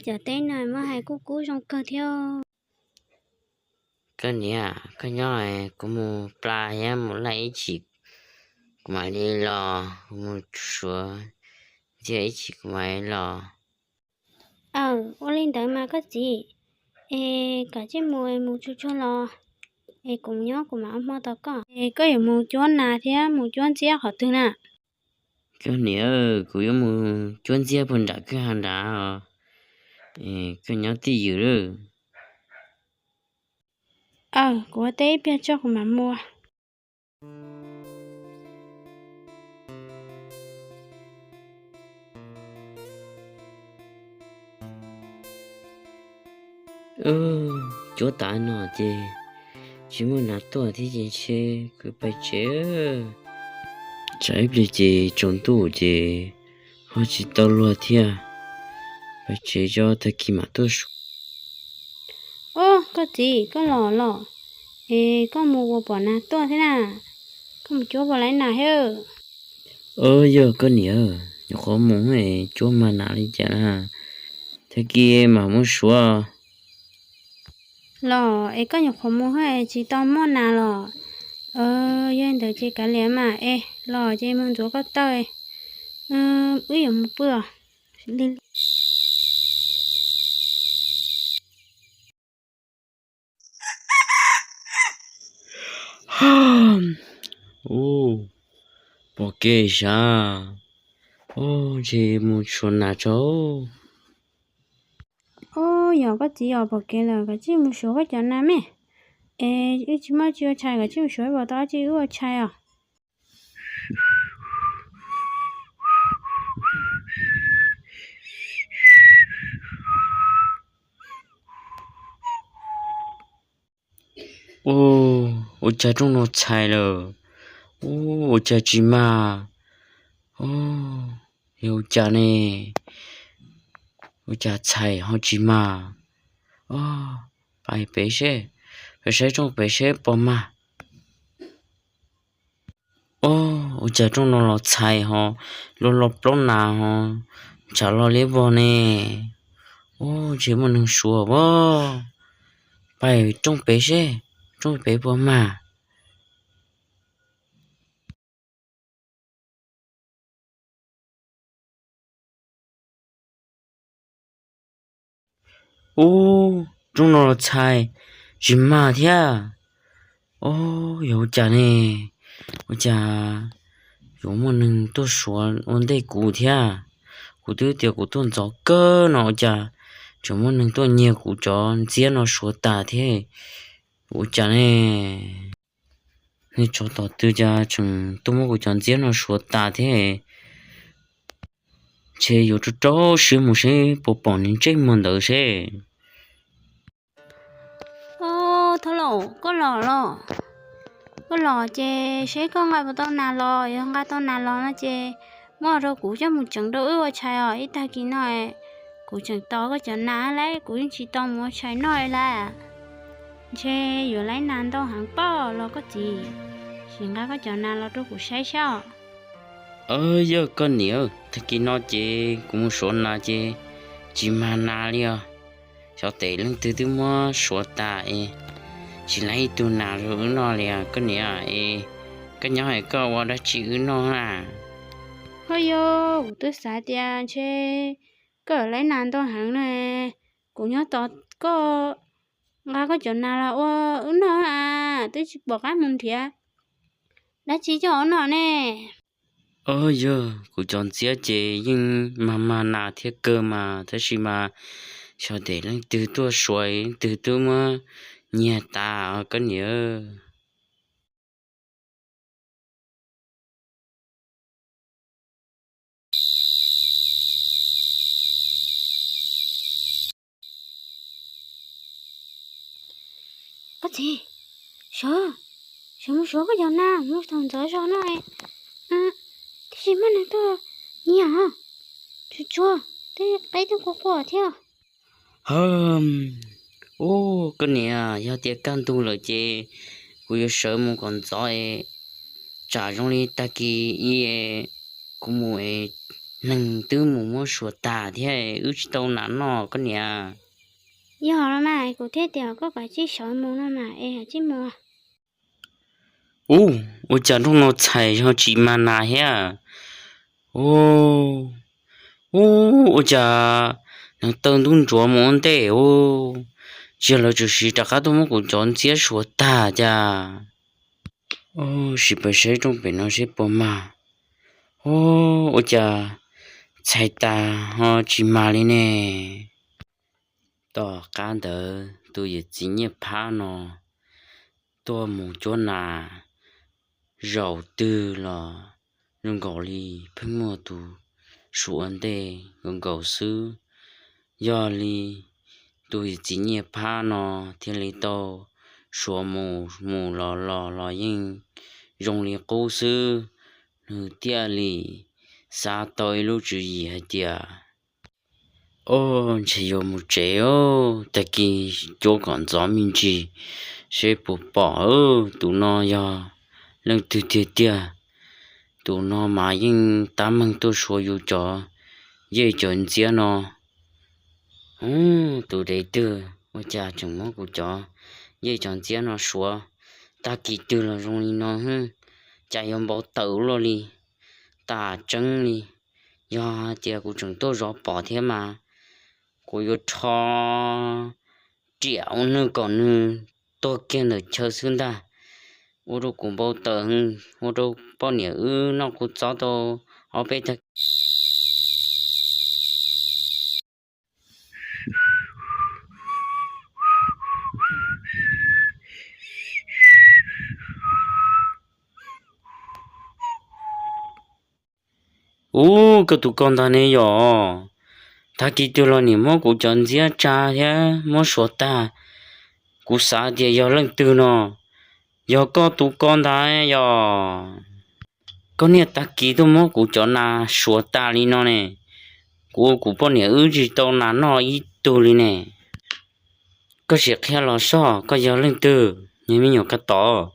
Cov teb no muab hais kuj kub zoo kawg thiab. Koj niam, koj nyob, kuv mus pla thiab mus laij ib chim kuv mam li los, kuv mus suav ntxiag ib chim kuv mam li los. Aw, ua li ntawd mas koj txiv, es kom tsij mus, mus tsuag tsuag los, es kuv nyob kuv mam ua hmo tos koj. Es koj yuav mus cuab nas thiab mus cuab ntxiab qhov twg na? Koj niam, kuv yuav mus cuab ntxiab puag nram kwj ha nrad os, koj nyob twj ywm lawm. Aw, kuv ua teb ib pliag tso kuv mam mus. Cuab tas no ces tsis muaj nas tuaj thiab ces ntshe kuv pais tsev. Tsam ib pliag ces tsaus ntuj ces ho tsis tau luag thiab. Pais tsev tso, tag kis mam tuaj suav. Ob, koj txiv, koj los los, es koj mus ua pom nas tuaj thiab na? Koj mus cuab puas laib nas thiab? Yog koj niam, nyuam qhuav mus cuab mag nas li cas na, tag kis mam muab suav. Los es koj nyuam qhuav mus es tsis tau muaj nas los? Yog li ntawd ces kav liam mas es los ces mus ntxuav koj taw, wb yuav mus pw os. Ub, pom kev sav, ntshe mus suav nas tso. Ub, yog koj txiv os, pom kev lawm, koj tsij mus suav koj cov nas me. Es wb tsis muaj tsi ua tshais, koj tsij mus suav ib puas tau dab tsi wb ua tshais os. Ub, ua cas rooj no txhais lawm? Ub, ua cas tsis mag? Yog ua cas ne? Ua cas txhais ho tsis mag? Pais pem seb, pais saib rooj pem seb puas mag. Ub, ua cas rooj no los txhais ho, los los plaub nas ho, tshav los liab vog ne. Ub, ntshe muaj neeg suav as. Pais rooj pem seb, rooj pem puas mag. Ub, rooj no los txhais, tsis mag thiab. Ob, yog ua cas ne? Ua cas yuav muaj neeg tuaj suav ua ntej kuv thiab? Kuv twb tias kuv tuaj ntxov kawg no ua cas tseem muaj neeg tuaj nyiag kuv cov ntxiab no suav tas thiab? Ua cas ne? Neeg tsov tom twg cas tseem tuaj muab kuv cov ntxiab no suav tas thiab? Ntshe yuav rau rau siab mus seb puas pom niag ntsej muag ntawd seb. Ob, thab laus, koj los los? Koj los ces seb koj nqa puas tau nas los, yog nqa tau nas los no ces muab rau kuv coj mus tseev rau wb ua tshais os. Ib tag kis no kuv tseem tos koj cov nas lawm, kuv yeej tsis tau mus ua tshais noj li lawm. Ntshe yuav laib nas ntau heev pob los koj txiv, sim nqa koj cov nas los rau kuv saib saib os. Yog koj niam, tag kis no ces kuv mus suav nas ces tsis mag nas li os. Xyov tes leej twg twb muab suav tas es tsis laib ib tug nas rau wb noj li os koj niam. Es koj nyob es koj ua dab tsi wb noj na? Ho yog kuv twb xav tias ntshe koj laib nas ntau heev na, kuv nyob tos koj nqa koj cov nas los ua wb noj a, twb tsis pom qab mus nrhiav dab tsi coj ua noj ne. Yog kuv cov ntxiab ces yeej mag mag nas thiab kawg mas, tab sis mas xyov tes leej twg tuaj suav, leej twg twb muab nyiag tas os koj niam. Koj txiv, sawv, sawv mus suav koj cov nas, mus thaum ntxov zog no, tib si muaj neeg tuaj nyiag os, tsuag tsuag, tej qeb twb quaj quaj thiab. Ub, koj niam, yog tias kaj ntug lawm ces kuv yuav sawv mus kom ntxov es tsam zoo li tag kis ib kuv mus es Neeg twb mus muab suav tag thiab, wb tsis tau nas noj koj niam. Yog los mas, kuv thiaj tias koj kav tsij sawv mus no mas es kav tsij mus. Ub, ua cas nroog no txhais ho tsis mag nas thiab? Ub, ua cas neeg taw ntub ntsuav mus ua ntej ub, tsis yog lawv tsuas siv rov qab tuaj muab kuv cov ntxiab suav tag cas? Sim pab saib rooj pem no seb puas mag. Ub, ua cas txhais tas ho tsis mag li ne? Tom qab ntawd tus yawm txiv Nyiaj Phab no tuaj mus cuab nas zaum twg los zoo nkaus li pheej muaj tus suav ua ntej nkaus nkaus xwb. Yog li tus yawm txiv Nyiaj Phab no thiaj li tau suav mus mus los los los yeej zoo li qub xwb. Nws thiaj li xav tau ib lub tswv yim hais tias, o, ntshe yuav mus tsev, tag kis cuab kom ntxov me ntsis seb puas pom. Tus no yog leej twg tiag tiag? Tus no mas yeej tab meeg tuaj suav yus cov yej cov ntxiab no. Tus dev twg ua cas tseem muab kuv cov yej cov ntxiab no suav tag kis twg los zoo li no? Cas yuav npau taws luaj li, tas tseeb li. Yog hais tias kuv tseem tuaj zov pom thiab mas kuv yuav rho riam ua nws kom nws tuag kiag ntawm chaw xwb ntag. Ua rau kuv npau taws, ua rau poj niam wb noj kuv txob tau ob peb tag. Ub, koj tus ko ntag ne yom? Tag kis twg los nim muab kuv cov ntxiab tsa thiab muab suav tag. Kuv xav tias yog leej twg no, yog koj tus ko ntag yom? Koj niaj tag kis tuaj muab kuv cov nas suav tas li no ne, kuv ua kuv poj niam wb tsis tau nas noj ib tug li ne. Koj sim qhia los soj, koj yog leej twg, niag me nyuam ka tod?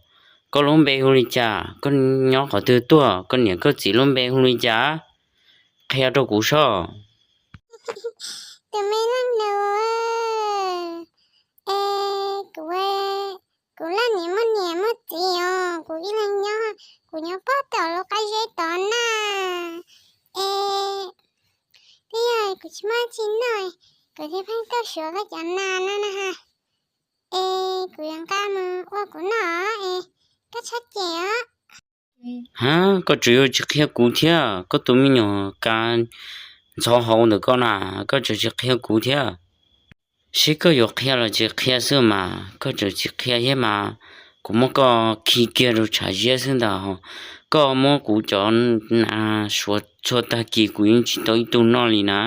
Koj lub npe hu li cas? Koj nyob qhov twg tuaj? Koj niam koj txiv lub npe hu li cas? Qhia rau kuv soj. Tus me leej nus, es kuv, kuv loj niam muaj niam muaj txiv os, kuv ib leeg nyob, kuv nyob pog tom lub qab zeb tod na. Es twb yog kuv tsis muaj tsi noj, kuv thiaj pheej tuaj suav koj cov nas no na ha. Es kuv yuav nqa mus ua kuv noj es koj txhob cem os. Ha, koj tseem yuav tsis qhia kuv thiab, koj tus me nyuam kav ntxhov hauv ntawm koj na, koj tseem tsis qhia kuv thiab. Seb koj yuav qhia los tsis qhia xwb mas, koj tseem tsis qhia thiab mas, kuv muab koj khi kiag rau tshav ziab xwb ntag. Koj muab kuv cov nas suav txhua tag kis kuv yeej tsis tau ib tug noj li na.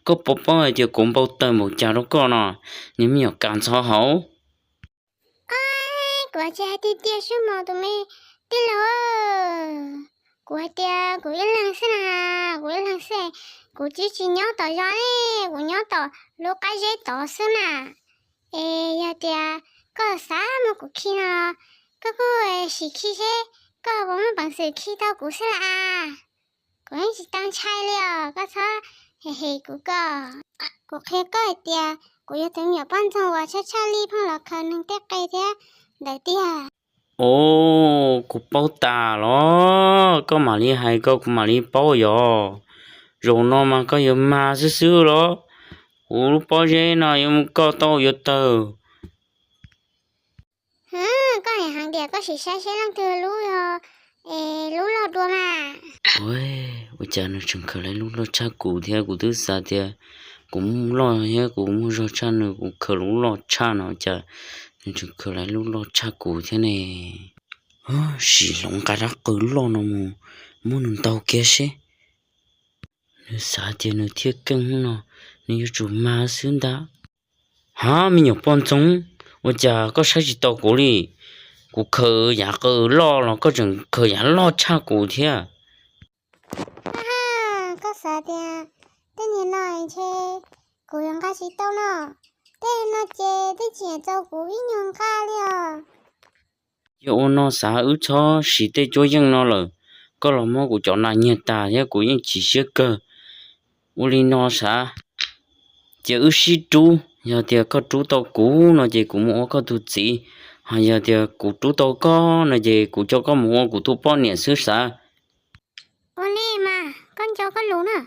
Koj puas paub hais tias kuv npau taws npaum cas rau koj no, niag me nyuam kav ntxhov hauv? Kuv tsis hais tiag tiag sub mos tus me tij laug, kuv hais tias kuv ib leeg xwb na, kuv ib leeg xwb, kuv tsis tsis nyob tom zos ne, kuv nyob tom lub qab zeb tod xwb na. Es yog tias koj xav muab kuv khi no, koj kuj sim khi seb koj puas muaj peev xwm khi tau kuv xwb las. Kuv yeej tsis tau ntshai li os, koj txhob hem hem kuv ko. Kuv qhia koj hais tias kuv yog tus me nyuam poj ntxoog uas tshaj tshaj li pheej los khaws neeg tej qe thiab ntawd tiag. Os, kuv paub tas los koj mam li hais ko kuv mam li paub yom. Zaum no mas koj yuav mag xwb xwb los, kuv lub pob zeb no yuav mus koj tau yuav tawg. Koj hais heev tias koj sim saib seb leej twg lub, lub loj dua mas. Ua cas nws tseem khaws lub loj tshaj kuv thiab, kuv twb xav tias kuv muaj loj thiab kuv muaj zog tshaj nws, kuv khaws lub loj tshaj no cas nws tseem khaws lub loj tshaj kuv thiab ne. Sim hloov nqa rab qws loj no mus muab nws ntaus kiag seb. Nws xav tias nws thiaj keej no, nws yuav tsum mag xwb ntag. Ha, me nyuam poj ntxoog, ua cas koj saib tsis taus kuv li? Kuv khaws yav qws loj los koj tseem khaws yav loj tshaj kuv thiab. Koj xav tias tej niag no ntshe kuv yuav nqa tsis tau no, tej no ces twb tsis txaus kuv ib nyuag nqa li os. Yog ua no xav wb txhob siv tej cuab yeej no lawm, koj los muab kuv cov nas nyiag tas thiab kuv yeej chim siab kawg. ua li no sav, ces wb sib rub. Yog tias koj rub tau kuv no ces kuv mus ua koj tus txiv, ho yog tias kuv rub tau koj no ces kuv coj koj mus ua kuv tus poj niam xwb sav. Ua li mas koj nco koj lus na.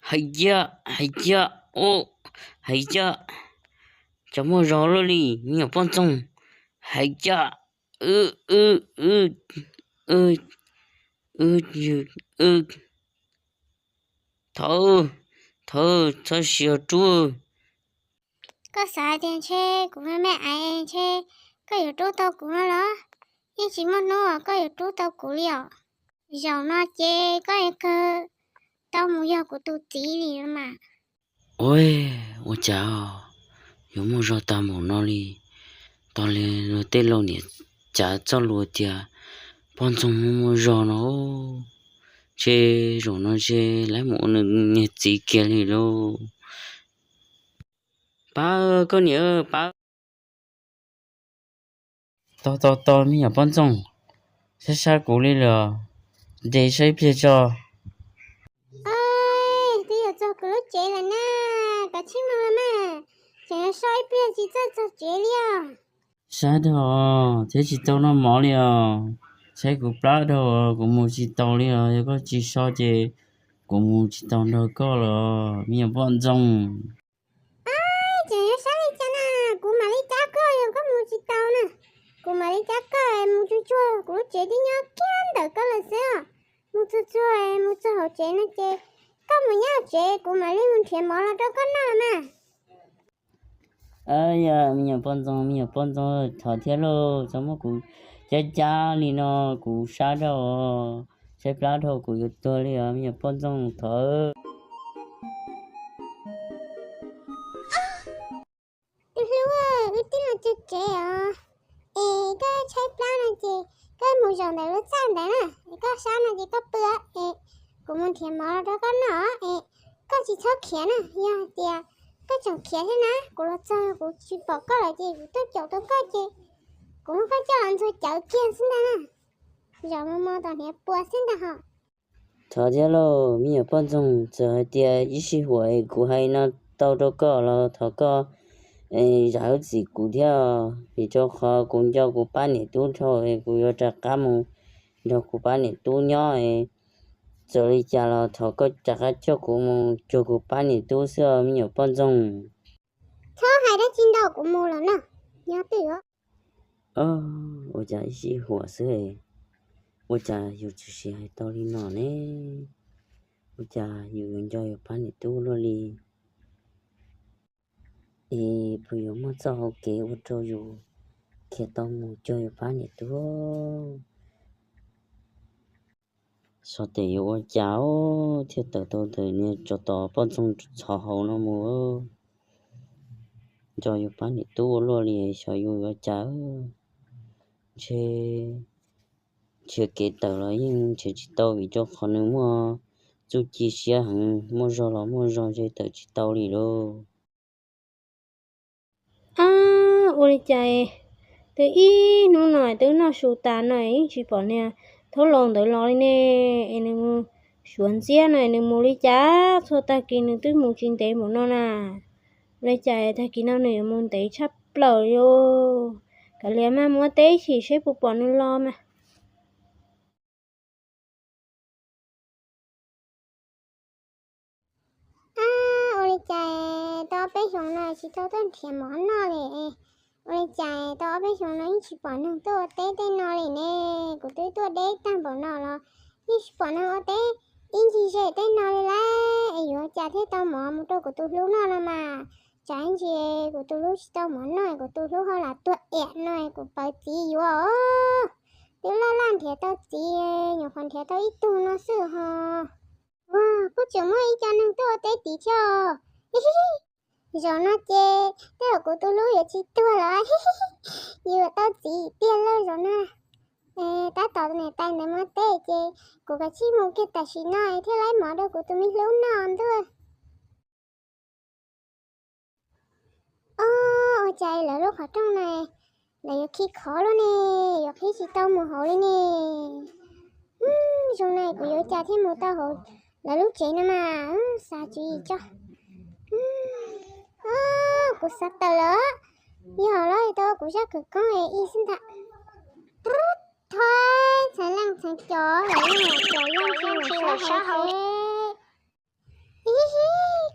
Hais cas, hais cas, hais cas, cov muaj zog luaj li me nyuam poj ntxoog. Hais cas, wb, wb, wb, wb, wb, thov, thov, txhob siv rub. Koj xav tias ntshe kuv me me ais ntshe koj yuav rub tau kuv no los? Yeej tsis muaj hnub uas koj yuav rub tau kuv li os. Zaum no ces koj yuav kawg tau mus yog kuv tus txiv li no mas. Ua, ua cas yuav muaj zog tag npaum no li? Tau li luag tej laus niam cav txoj lus tias poj ntxoog muaj muaj zog no, ntshe zaum no ntshe lawv mus ua nws niag txiv kiag li lauj. Pab, koj niam, pab. Tos tos tos, me nyuam poj ntxoog, sab sab kuv li los, nres saib ib pliag tso. Twb yuav txog kuv lub tsev lawm na, koj tsij mus los mas, tseem yuav so ib pliag tsis txawj txog tsev li os. Sab dhau thiab tsis tau noj mov li os, saib kuv plab dhau, kuv mus tsis taus li os, yog koj tsis so ces kuv mus tsis tau nrog koj los me nyuam poj ntxoog. Tseem yuav sab li cas na, kuv mam li cab koj, yog koj mus tsis tau na, kuv mam li cab koj mus tsuag tsuag, kuv lub tsev twb nyob kiag ntawm koj lawm xwb os. Mus tsuag tsuag, mus txog hauv tsev no ces koj mus nyob hauv tsev, kuv mam li mus nrhiav mov los rau koj noj mas. Yog me nyuam poj ntxoog, me nyuam poj ntxoog, thov thiab lauj, txhob muab kuv cab cab li no, kuv sab dhau, saib plab dhau kuv yuav tuag li os me nyuam poj ntxoog, thov. Tus hlub, wb twb los txog tsev os, es koj tshaib plab no ces koj mus zaum ntawm lub txaj ntawd na, es koj sab no ces koj pw, es kuv mus nrhiav mov los rau koj noj, es koj tsis txhob khiav na, yog hais tias koj tseem khiav thiab na, kuv los txog kuv tsis pom koj lawm ces kuv tuaj caum tau koj ces kuv muab koj coj los ntxuag cawv kiag xwb ntag na. Zaum no mus tom hniav pua xwb ntag hos. Thov thiab lauj, me nyuam poj ntxoog, txawm hais tias ib sij huam es kuv hais no tau rau koj los thov koj zam lub txim kuv thiab, vim rau qhov kuv nco kuv pab niam tub dhau es kuv yuav rov qab mus nrog kuv pab niam tub nyob es txawm li cas los thov koj rov qab coj kuv mus cuag kuv pab niam tub xwb os me nyuam poj ntxoog. Txhob hais dab tsi ntau, kuv mus lawm na, nyob twj os. Ua cas ib sij huam xwb, ua cas yus tshwm sim hais tau li no ne? Ua cas yus yuav nco yus pab niam tub luaj li? Es puas yuav muaj txoj hau kev ua rau yus khiav tau mus cuag yus pab niam tub? Xyov tes yuav ua cas thiaj tawm tau ntawm niag tsov tom poj ntxoog txhov hauv no mus. Nco yus pab niam tub ua luaj li, xyov yus yuav ua cas. Ntshe nrhiav kev tawm los yeej nrhiav tsis tau vim rau qhov nws muaj txuj ci siab heev, muaj zog los muaj zog ntshe tawm tsis tau li lauj. Ab, ua li cas twb ib hnub no twb noj su tas no yeej tsis pom niag thaub laus ntawd los li ne? Es nws mus suav ntxiab no es nws mus li cas? Txhua tag kis nws twb mus tsis ntev npaum no na. Ua li cas tag kis no nws yuav mus ntev tshaj plaws li? Kav liam mas mus ua teb chim seb puas pom nws los mas. Ab, ua li cas tau ob peb xyoos no tsis tau tuaj nrhiav mov noj li? Ua li cas tau ob peb xyoos no yeej tsis pom neeg tuaj ua teb tej no li ne? Kuv twb tuaj deb tag npaum no los yeej tsis pom neeg ua teb ib ncig zej tej no li lauj. Es yuav ua cas thiaj tau mov mus rau kuv tus hlub noj no mas? Tsam ib ntsis kuv tus hlub tsis tau mov noj, kuv tus hlub ho lam tuag iam no kuv pawv txiv yuav os. Twb laj laj nrhiav tau txiv, nyuam qhuav nrhiav tau ib tug no xwb ho. Ua, kuj tseem muaj ib co neeg tuaj ua teb tid thiab os. Zaum no ces tej zaum kuv tus hlub yuav tsis tuag lawm, yuav tau txiv tiag lauj zaum no. Tab tom niam tais ntawd mus teb ces kuv kav tsij mus kiag tam sim no thiaj laib mov rau kuv tus me hlub noj ntuj. Ob, ua cas lawv lub qhov rooj na, lawv yuav khi khov luaj ne, yuav qhib tsis tau mus hauv li ne. Zoo na kuv yuav ua cas thiaj mus tau hauv lawv lub tsev no mas xav tswv yim tso. Kuv xav tawm lawm, yog los tau kuv zaj khawv koob es ib xwb ntag. Thov txhais leej txhais cov los yeej cov yeej tsis lawm sab hauv. Ib,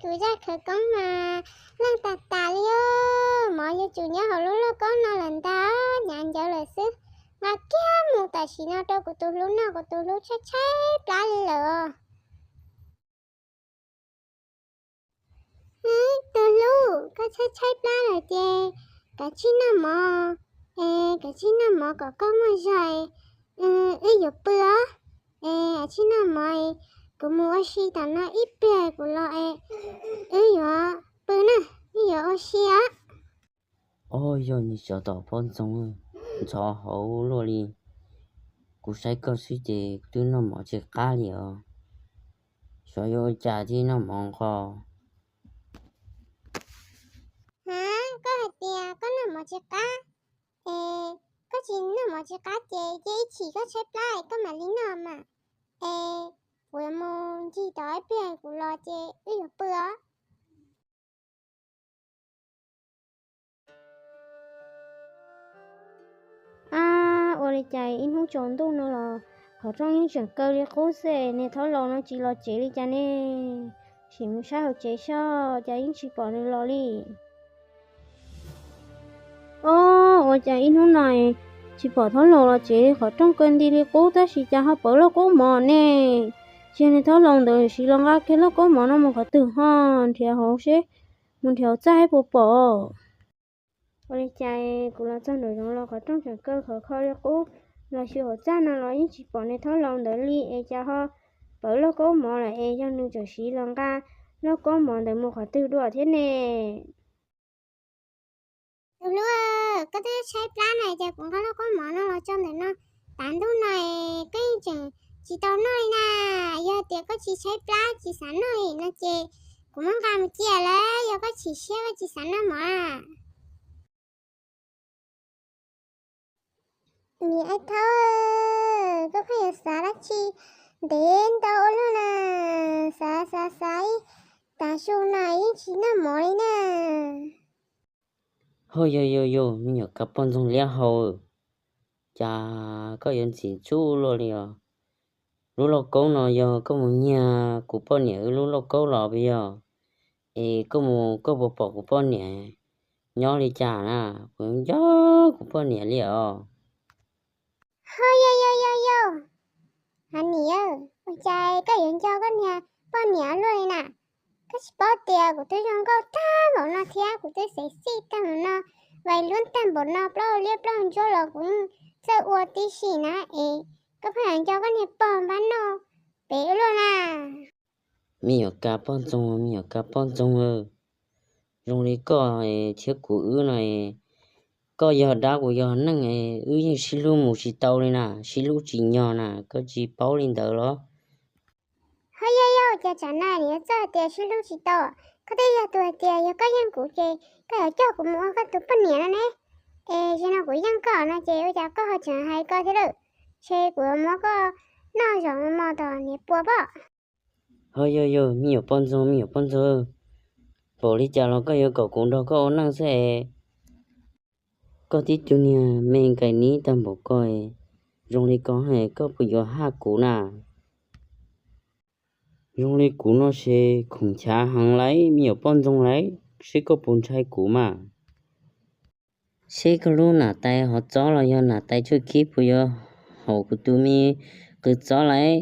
kuv zaj khawv koob mas leej tas tas li os. Mov yuav tsum nyob hauv lub lauj kaub no lawm ntag, hnyav ncawv lawm xwb. Nqa kiag mus tam sim no rau kuv tus hlub noj, kuv tus hlub tshaib tshaib plab li lawm os. Tus hlub, koj tshaib tshaib plab lawm ces kav tsij noj mov, es kav tsij noj mov kom koj muaj zog, wb yuav pw os. Es kav tsij noj mov, kuv mus ua si tam no ib pliag kuv los es wb yuav pw na, wb yuav ua si os. Ob, yog niag tsov tom poj ntxoog, ntxhov hauv luaj li. Kuv saib koj xwb ces twb noj mov tsis qab li os. Xyov yuav ua cas thiaj noj mov nqos. Ha, koj hais tias koj noj mov tsis qab, es koj tsis noj mov tsis qab ces cia ib chim koj tshaib plab koj mam li noj mas. Es kuv yuav mus ncig tod ib pliag kuv los ces wb yuav pw os. Ab, ua li cas ib hnub tsaus ntuj no los qhov rooj yeej tseem kaw li qub xwb, niag thaub laus no tsis los tsev li cas ne? Sim mus saib hauv tsev seb cas yeej tsis pom nws los li. Ob, ua cas ib hnub no tsis pom thaub laus los tsev li, qhov rooj kaw nti li qub tab sis cas ho pawv lauj kaub mov ne? Tsis yog niag thaub laus ntawd siv los nqa kiag lauj kaub mov no mus qhov twg ho? Nrhiav hauv seb, mus nrhiav hauv txaj saib puas pom. Ua li cas kuv los txog nraum zoov los qhov rooj tseem kaw khov kho li qub, los xyuas hauv txaj no los yeej tsis pom niag thaub laus ntawd li es cas ho pawv lauj kaub mov lawm es yog nws tseem siv los nqa lauj kaub mov ntawd mus qhov twg dua thiab ne? Tus hlub, koj twb tshaib plab na ces kuv nqa lauj kaub mov no los tso ntawm no, tav ntuj no koj yeej tseem tsis tau noj li na. Yog tias koj tsis tshaib plab tsis xav noj li no ces kuv muab nqa mus cia lawm, yog koj chim siab koj tsis xav noj mov. Niam Aib Thaub, koj pheej yuav xav dab tsi ntev ntau ua luaj na, xav xav xav ib tav su no yeej tsis noj mov li na. Ho yog yog yog me nyuam kab poj ntxoog liab hau, cas koj yuav ntxim ntxub luaj li os? Lub lauj kaub no yog koj mus nyiag kuv poj niam wb lub lauj kaub los puas yog? Es koj mus koj puas pom kuv poj niam nyob li cas na? Kuv nco kuv poj niam li os. Ho yog yog yog yog, ha niam, ua cas koj yuav nco koj niag poj niam luaj li na? Koj tsis paub tias kuv twb zoo nkauj tag npaum no thiab kuv twb xev xij tag npaum no, vais luab tag npaum no, plaub hau liab plaub hau ntsuab los kuv txawj ua tib si na es koj pheej yuav nco koj niag pog npab noj pem ua luaj na. Me nyuam kab poj ntxoog, me nyuam kab poj ntxoog, zoo li koj thiab kuv wb no, koj yog dab kuv yog neeg, wb yeej sib hlub mus tsis tau li na, sib hlub tsis nyog na, koj tsis paub li ntawd los? Ho yog yog, cas tsam no niam yuav txawj hais tias sib hlub tsis tau? Koj twb yog tus hais tias yog koj yeej kuv ces koj yuav coj kuv mus ua koj tus poj niam no ne. Es zaum no kuv yeej koj no ces ua cas koj ho tseem hais koj thiab lawm? Ces kuv yuav muab koj noj zaum no mos tom niam pua pob. Ho yog yog, me nyuam poj ntxoog, me nyuam poj ntxoog, npaum li cas los koj yuav kom kuv nrog koj ua neej xwb es. Koj tib tug niag me nkaim nib tag npaum ko, zoo li ko koj puas yuav haj kuv na? Zoo li kuv no ces khoom chav heev lauj, me nyuam poj ntxoog lauj, seb koj puas ntshai kuv mas. Seb koj lub nam tais hov txob los yog nam tais tshuaj khib puas yuav haum kuv tus me qws txob lauj,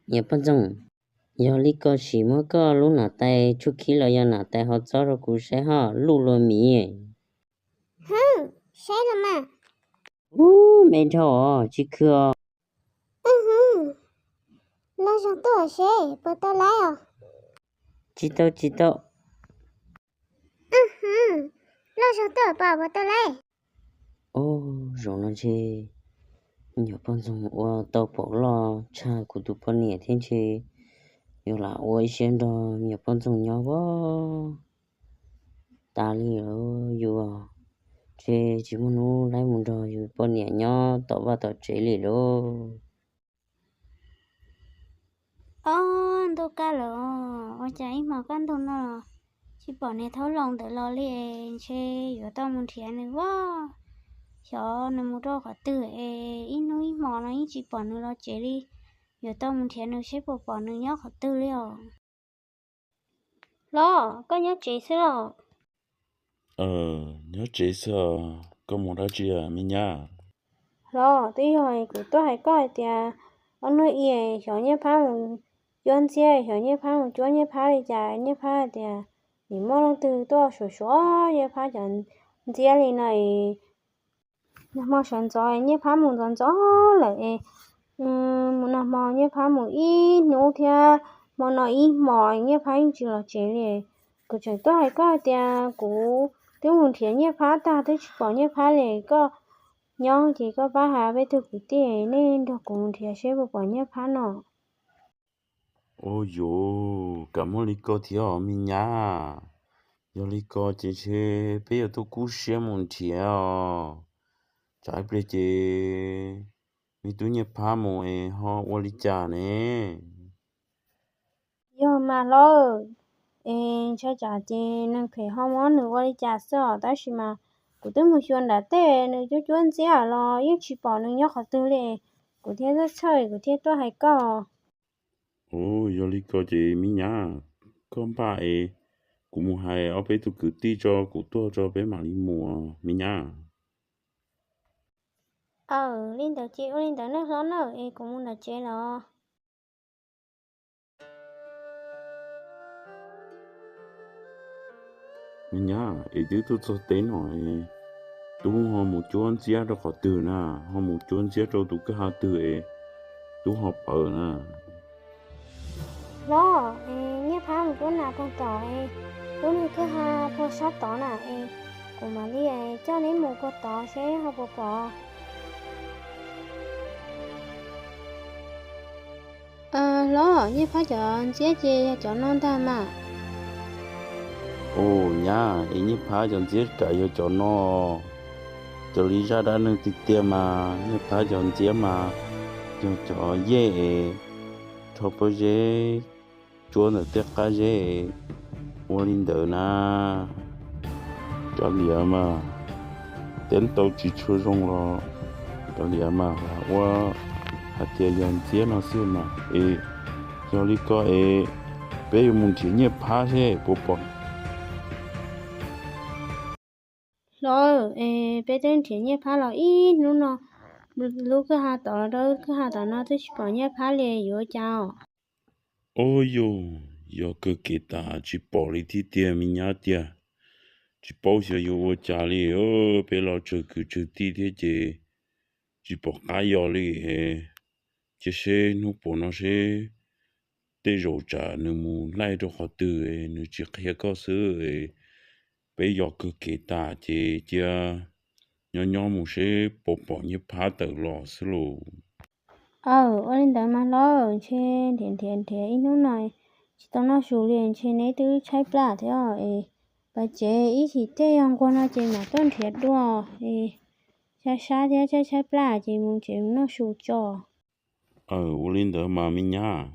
me nyuam poj ntxoog. Yog li ko sim muab koj lub nam tais tshuaj khib los yog nam tais hov txob rau kuv saib ho, luj luag miv. Hwb, saib los mas. Ub, me dhau os, tsis khw os. Los zog tuaj seb puas tau laiv os. Tsis tau, tsis tau. Los zog tuaj pom puas tau laiv. Ub, zaum no ntshe me nyuam poj ntxoog ua tau paum loj tshaj kuv tus poj niam thiab ntshe yuav lam ua ib siab nrog me nyuam poj ntxoog nyob as. Tas li lawm yus, ntshe tsis muaj hnub laib mus nrog yus poj niam nyob tom vaj tom tsev li lauj. Ob, Tuaj kaj lawm, ua cas ib hmos kaj ntug no los tsis pom niag Thaub Loos ntawd los li es ntshe yuav tau mus nrhiav nws as. Xyov nws mus rau qhov twg es ib hnub ib hmos no yeej tsis pom nws los tsev li. Yuav tau mus nrhiav nws seb puas pom nws nyob qhov twg li os. Hlob, koj nyob tsev xwb los? Nyob tsev xwb os, koj mus dab tsi me nyab? Hlob, twb yog kuv tuaj hais koj hais tias ob hnub i xyov Nyiaj Phab mus cuab ntxiab, xyov Nyiaj Phab mus cuab Nyiaj Phab li cas, Nyiaj Phab hais tias nim muaj leej twg tuaj suav suav Nyiaj Phab cov ntxiab li no es nag hmo sawv ntxov Nyiaj Phab mus ntxov ntxov lawm es mus nag hmo Nyiaj Phab mus ib hnub thiab hmo no ib hmos Nyiaj Phab yeej tsis los tsev li. Kuv tseem tuaj hais koj tias kuv twb mus nrhiav Nyiaj Phab tag twb tsis pom Nyiaj Phab li, koj nyob ces koj pab hais peb tug kwv tij nej nrog kuv mus nrhiav seb puas pom Nyiaj Phab no. Ua yuav kam muaj li ko thiab os me nyab. Yog li ko ces ntshe peb yuav tau kub siab mus nrhiav os. Tsam ib pliag ces me tub Nyiaj Phab mus es ho ua li cas ne? Yog mas hlob, es ntshai tsam ces neeg phem ho muab nws ua li cas xwb os, tab sis mas kuv twb mus xyuas nram tej nws cuab cuab ntxiab los yeej tsis pom nws nyob qhov twg li, kuv thiaj txhawj txhawj kuv thiaj tuaj hais koj. Ua yog li ko ces me nyab, koj npaj es kuv mus hais ob peb tug kwv tij tso kuv tuaj tso peb mam li mus me nyab. Aws, li ntawd ces ua li ntawd nej hlob nawj es kuv mus nram tsev los. Me nyab, es twb tuaj txog teb no, tub ho mus cuab ntxiab rau qhov twg na, ho mus cuab ntxiab rau tus kwj ha twg es tub ho pawv na? Hlob, es Nyiaj Phab mus cuab nas puag tom es lub niag kwj ha puag sab tod na es kuv mam li coj neb mus puag tod seb ho puas pom. Hlob, Nyiaj Phab cov ntxiab ces yog cov no ntag mas. Ua nyab, es Nyiaj Phab cov ntxiab kam yog cov no. Cov li zaj dab neeg tiag tiag mas Nyiaj Phab cov ntxiab mas yog cov yej es rho pob zeb cuab ntawm tej qab zeb es ua li ntawd na. Cov liam mas teb tau tsis tshua zoo los cov liam mas ua hais tias yog ntxiab no xwb mas es yog li ko es peb yuav mus nrhiav Nyiaj Phab seb puas pom. Hlob, es peb twb nrhiav Nyiaj Phab los ib hnub no, lub kwj ha tod los rau kwj ha tom no twb tsis pom Nyiaj Phab li, yuav ua cas os? Ua yog, yog kawg kev tas tsis pom li thiab tiag me nyab tiag. Tsis paub xyov yuav ua cas li, peb los tsawg kwv tsawg tij thiab ces tsis pom qab yog li. Cia seb hnub puas no seb tej zaum tsam nws mus laij rau qhov twg nws tsis qhia koj xwb. Peb yog kawg kev tas ces cia nyob nyob mus seb puas pom Nyiaj Phab tawm los xwb lauj. Aw, ua li ntawd mas hlob, ntshe nrhiav nrhiav nrhiav ib hnub no tsis tau noj su li, ntshe neb twb tshaib plab thiab es pas tsev ib chim tej yog nquag no ces mam tuaj nrhiav dua es tshaib sab thiab tshaib tshaib plab ces mus tsev mus noj su tso. Aw, ua li ntawd mas me nyab.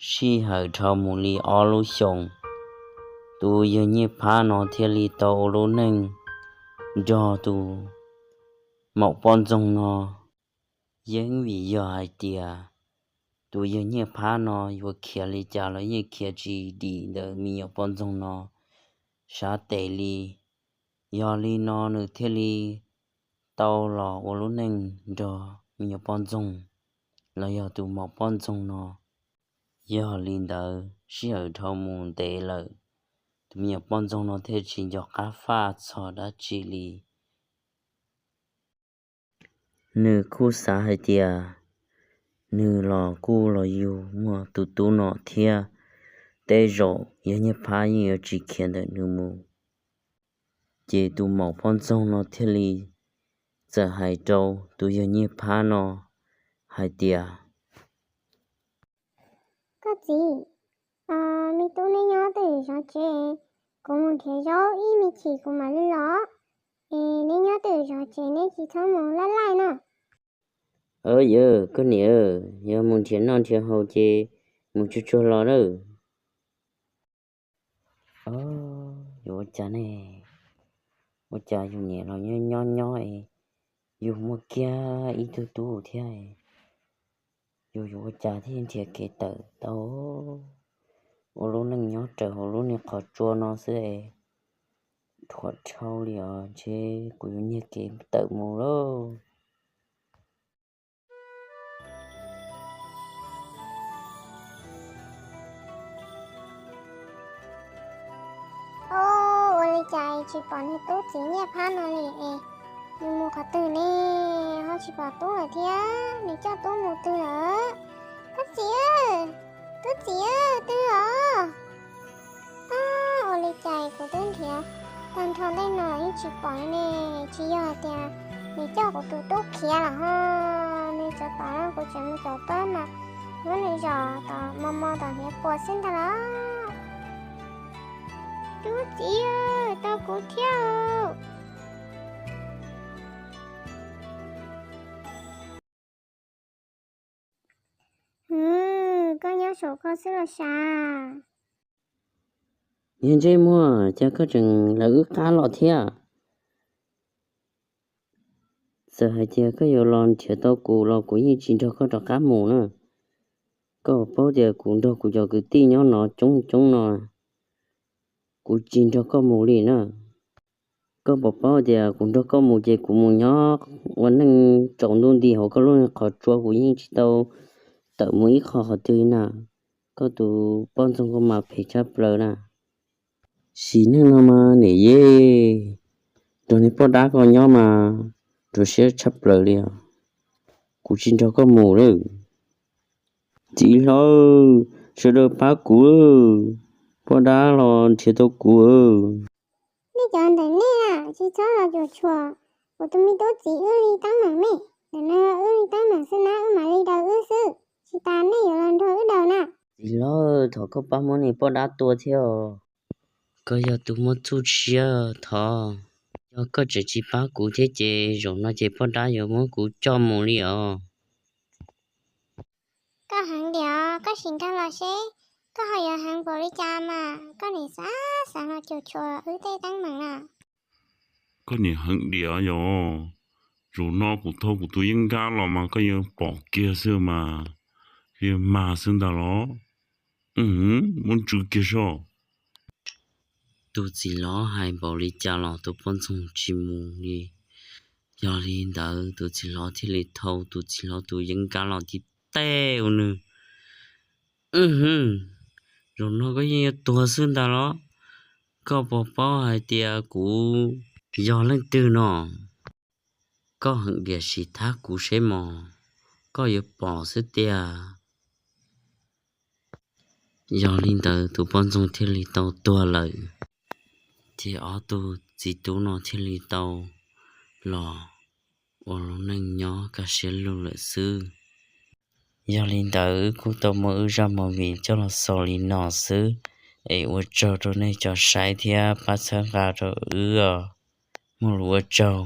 Sij hawm dhau mus li ob lub xyoos, tus yawg Nyiaj Phab no thiaj li tau ua lub neej nrog tus maum poj ntxoog no. Yeej vim yog hais tias tus yawg Nyiaj Phab no yuav khiav li cas los yeej khiav tsis dim ntawm me nyuam poj ntxoog no sab tes li. Yog li no nws thiaj li tau los ua lub neej nrog me nyuam poj ntxoog los yog tus maum poj ntxoog no. Yog li ntawd sij hawm dhau mus ntev lawm, tus me nyuam poj ntxoog no thiaj tsis nco qab faj txog dab tsi li. Nws kuj xav hais tias nws los kuj los yug muaj tus tub no thiab, tej zaum yawg Nyiaj Phab yeej yuav tsis khiav ntawm nws mus. Ces tus maum poj ntxoog no thiaj li txawm hais rau tus yawg Nyiaj Phab no hais tias, Koj txiv, me tub neb nyob twj ywm zov tsev, kuv mus nrhiav zaub ib me chim kuv mam li los. Es neb nyob twj ywm zov tsev neb tsis txhob mus laij laij no. Yawg, koj niam, yog mus nrhiav noj nrhiav haus ces mus tsuag tsuag los lawm. Yuav ua cas ne? Ua cas yus niam los nyob nyob nyob es yus muaj kiag ib tug tub thiab, yus yuav ua cas thiaj nrhiav kev tawm tau ua lub neej nyob raws hauv lub niag qhov tsua no xwb es dhuav dhau li os, ntshe kuv yuav nyiag kev tawm mus lauj. Ua li cas tsis pom nws tub txiv Nyiaj Phab no li es, nws mus qhov twg ne? Ho tsis pom tub lawm thiab, nws coj tub mus twg lawm? Tub txiv, tub txiv, twg os? Ua li cas kuv twb nrhiav tag nrho ntej no los yeej tsis pom ne. Tsis yog hais tias nws coj kuv tus tub khiav los ho, nws txawm pom los kuv tseem mus caum pab mas muab nws zom tom mos mos tom hniav puas xwb ntag los. Tub txiv, tau kuv thiab. Koj nyob saum koj xwb los sav? Niag ntsej muag, cas koj tseem lawv wb qab los thiab? Txawm hais tias koj yuav los nrhiav tau kuv los kuv yeej tsis nrog koj rov qab mus na. Koj paub tias kuv nrog kuv cov kwv tij nyob no coob coob no, kuv tsis nrog koj mus li na. Koj puas paub tias kuv nrog koj mus ces kuv mus nyob ua neej tsaus ntuj nti hauv koj lub qhov tsua, kuv yeej tsis tau tawm mus ib qho qhov twg na. Koj tus poj ntxoog koj mas phem tshaj plaws na. Sim neej no mas niam yej, nrog niag poj dab ko nyob mas rau siab tshaj plaws li os. Kuv tsis nrog koj mus lawm. Txiv hlob, sawv daws pab kuv, poj dab los nrhiav tau kuv. Nej cov ntawm nej tsis txhob los cuam tshuam kuv tus me tub txiv wb li teeb meem ne. Ntawm no wb li teeb meem xwb na, wb mam li daws wb xwb, tsis tas nej yuav los nrog wb daws na. Txiv hlob, thov koj pab muab niag poj dab tua thiab os. Koj yog tus muaj txuj siab thov, yog koj tseem tsis pab kuv thiab ces zaum no ces poj dab yuav muab kuv coj mus li os. Koj heev diam, koj sim nkag los seb koj ho yuav heev npaum li cas mas koj niam xav xav los cuam tshuam wb tej teeb meem na. Koj niam heev diam yog, zaum no kuv thau kuv tus yeeb nkab los mas koj yuav pom kiag xwb mas, koj yuav mag xwb ntag los. Muab ntsws kiag soj. Tus txiv hlob hais npaum li cas los tus poj ntxoog tsis mus li. Yog li ntawd tus txiv hlob thiaj li thau tus txiv hlob tus yeeb nkab los tib teg ua nws. Zaum no koj yeej yuav tuag xwb ntag los. Koj puas paub hais tias kuv yog leej twg no? Koj heev diam, sim thab kuv seb mog, koj yuav pom xwb tiag. Yog li ntawd tus poj ntxoog thiaj li tau tuag lawm, ces ob tug txiv tub no thiaj li tau los ua lub neej nyob kaj siab lug lawm xwb. Yog li ntawd wb kuj tau muab wb zaj movie coj los xaus li no xwb, es ua tsaug rau nej cov saib thiab pab txhawb nqa rau wb os. Muaj lus ua tsaug.